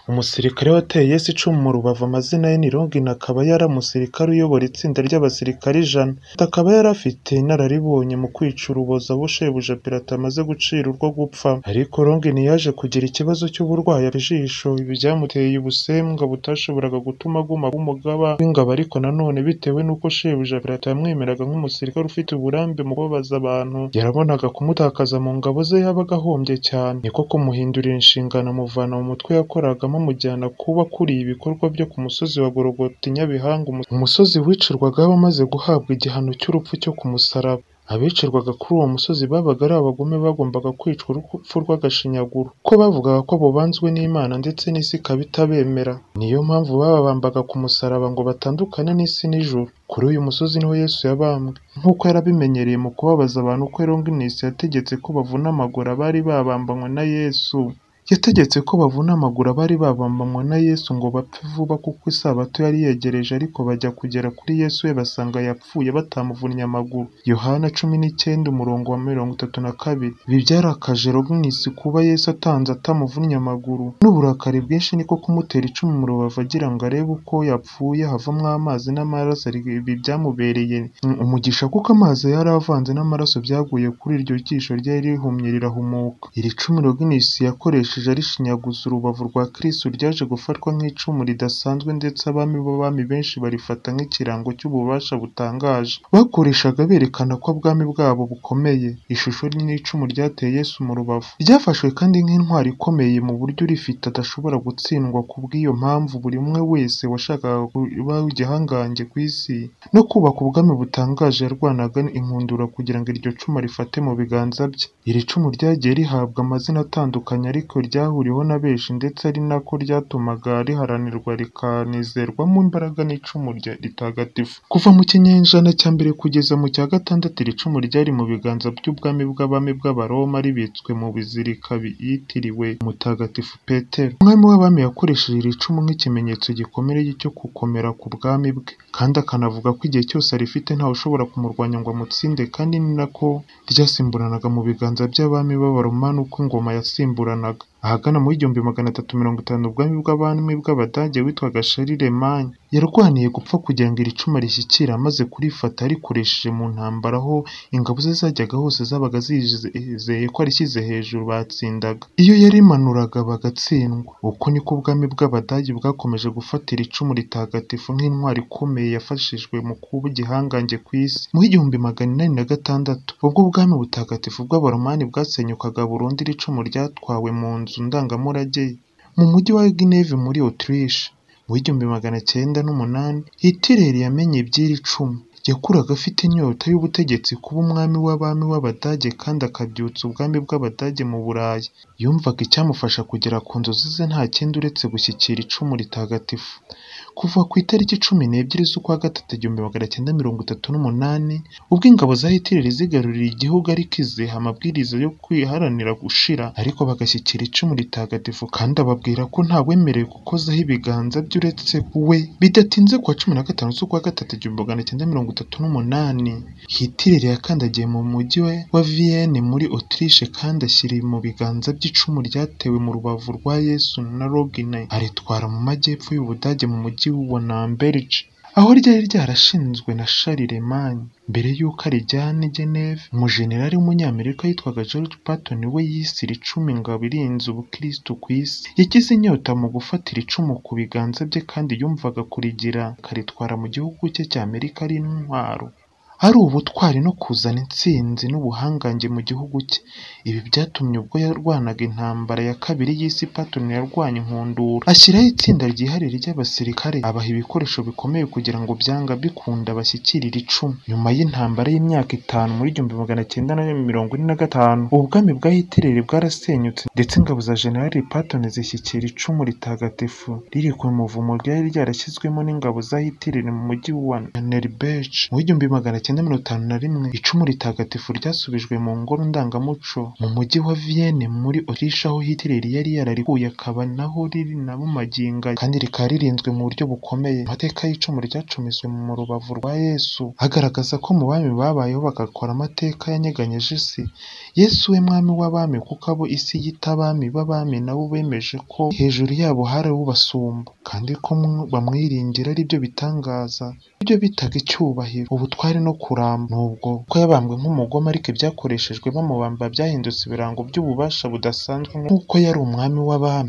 Umusirikare wateye Yesu icumu mu rubavu amazina ye ni Longin, akaba yari umusirikare uyobora itsinda ry'abasirikare 100, akaba yari afite inararibonye mu kwica urubozo abo shebuja Pilato amaze gucira urwo gupfa. Ariko Longin yaje kugira ikibazo cy'uburwayi ijisho, ibi byamuteye ubusembwa butashoboraga gutuma aguma kuba umugaba w'ingabo, ariko nanone bitewe n'uko shebuja Pilato yamwemeraga nk'umusirikare ufite uburambe mu kubabaza abantu, yarabonaga kumutakaza mu ngabo ze yabaga ahombye cyane, niko kumuhindurira inshingano amuvana mu mutwe yakoragamo amujyana kuba akuriye ibikorwa byo ku musozi wa Gologota i Nyabihanga, umusozi wicirwagaho abamaze guhabwa igihano cy'urupfu cyo ku musaraba. Abicirwaga kuri uwo musozi babaga ari abagome bagombaga kwicwa urupfu rw'agashinyaguro, kuko bavugaga ko bubanzwe n'Imana ndetse n'isi ikaba itabemera. Niyo mpamvu bababambaga ku musaraba ngo batandukane n'isi n'ijuru. Kuri uyu musozi niho Yesu yabambwe. Nk'uko yarabimenyereye mu kubabaza abantu kwe, Longinus yategetse ko bavuna amaguru abari babambanywe na Yesu. Yategetse ko bavuna amaguru abari babambanywe na Yesu ngo bapfe vuba kuko isabato yari yegereje, ariko bajya kugera kuri Yesu we basanga yapfuye batamuvunnye amaguru. Yohana 19 umurongo wa 32. Ibi byarakaje Longinus kuba Yesu atanze atamuvunnye amaguru. N'uburakari bwinshi niko kumutera icumu mu rubavu agira ngo arebe uko yapfuye havamo amazi n'amaraso. Ibi byamubereye umugisha kuko amazi yari avanze n'amaraso byaguye kuri iryo jisho ryari rihumye rirahumuka. Iri cumu Longinus yakoresheje arishinyaguza urubavu rwa Kristo ryaje gufatwa nk'icumu ridasanzwe, ndetse abami b'abami benshi barifata nk'ikirango cy'ububasha butangaje bakoreshaga berekana ko ubwami bwabo bukomeye. Ishusho n'icumu ryateye Yesu mu rubavu ryafashwe kandi nk'intwari ikomeye mu buryo urifite adashobora gutsindwa. Kubw'iyo mpamvu buri umwe wese washakaga kuba igihangange ku isi no kubaka ubwami butangaje yarwanaga inkundura kugira ngo iryo cumu rifate mu biganza bye. Iri cumu ryagiye rihabwa amazina atandukanye ariko ryahuriweho na benshi, ndetse ari nako ryatumaga riharanirwa rikanizerwamo imbaraga n'icumu ritagatifu. Kuva mu kinyejana cya mbere kugeza mu cya gatandatu, iri cumu ryari mu biganza by'ubwami bw'abami bw'Abaroma ribitswe mu bizirika yitiriwe Mutagatifu Petero. Umwami w'abami yakoresheje iri cumu nk'ikimenyetso gikomeye cyo gukomera ku bwami bwe, kandi akanavuga ko igihe cyose arifite ntawe ushobora kumurwanya ngo amutsinde, kandi ni nako ryasimburanaga mu biganza by'abami b'Abaromani uko ingoma yasimburanaga. Ahagana mu 1350 ubwami bw'abami bw'Abadage witwaga Charlemagne yarwaniye gupfa kugira ngo iri cumu arishyikire. Amaze kurifata yarikoresheje mu ntambara aho ingabo ze zajyaga hose zabaga zizeye ko arishyize hejuru batsindaga, iyo yarimanuraga bagatsindwa. Uko niko ubwami bw'Abadage bwakomeje gufata iri cumu ritagatifu nk'intwari ikomeye yafashijwe mu kuba igihangange ku isi. Mu 1806 ubwo ubwami butagatifu bw'Abaromani bwasenyukaga burundu, iri cumu ryatwawe mu nzu ndangamurage mu mujyi wa Geneve muri Autriche. Mu 1908 Hitler yamenye iby'iri cumu. Yakuraga afite inyota y'ubutegetsi, kuba umwami w'abami w'Abadage kandi akabyutsa ubwami bw'Abadage mu Burayi. Yumvaga icyamufasha kugera ku nzozi ze nta kindi uretse gushyikira icumu ritagatifu. Kuva ku itariki 12 z'ukwa gatatu 1938, ubwo ingabo za Hitler zigaruriye igihugu ariko iziha amabwiriza yo kwiharanira gushira, ariko bagashyikira icumu ritagatifu, kandi ababwira ko ntawemerewe gukozaho ibiganza bye uretse we. Bidatinze ku wa 15 z'ukwa gatatu 1938, Hitler yakandagiye mu mujyi wa Vienne muri Autriche kandi ashyira mu biganza by'icumu ryatewe mu rubavu rwa Yesu na Longin, aritwara mu majyepfo y'Ubudage mu mujyi wa Nuremberg, aho ryari ryarashinzwe na Charlemagne. Mbere y'uko arijyana i Geneve, umujenerali w'umunyamerika witwaga George Patton we yise iri cumu ingabo irinze ubukristo ku isi. Yagize inyota mu gufata iri cumu ku biganza bye kandi yumvaga kurigira akaritwara mu gihugu cye cy'Amerika ari intwaro, ari ubutwari no kuzana intsinzi n'ubuhangange mu gihugu cye. Ibi byatumye ubwo yarwanaga intambara ya kabiri y'isi, Patton yarwanye inkundura, ashyiraho itsinda ryihariye ry'abasirikare, abaha ibikoresho bikomeye kugira ngo byanga bikunda bashyikire iri cumu. Nyuma y'intambara y'imyaka itanu muri 1945, ubwami bwa Hitler bwarasenyutse, ndetse ingabo za General Patton zishyikira icumu ritagatifu riri ku muvumo ryari ryarashyizwemo n'ingabo za Hitler mu mujyi wa Nuremberg. Mu 1951, icumu ritagatifu ryasubijwe mu ngoro ndangamuco mu mujyi wa Vienne muri Autriche, aho Hitler yari yararikuye, akaba naho riri na magingo aya, kandi rikaba ririnzwe mu buryo bukomeye. Amateka y'icumu ryacumiswe mu rubavu rwa Yesu agaragaza ko mu bami babayeho bagakora amateka yanyeganyeje isi, Yesu we mwami w'abami, kuko abo isi yita abami b'abami nabo bemeje ko hejuru yabo hari ubasumba, kandi ko bamwiringira ari byo bitangaza, ibyo bitaga icyubahiro, ubutware no kuramba. Nubwo ko yabambwe nk'umugome, ariko ibyakoreshejwe bamubamba byahindutse ibirango by'ububasha budasanzwe nk'uko yari umwami w'abami.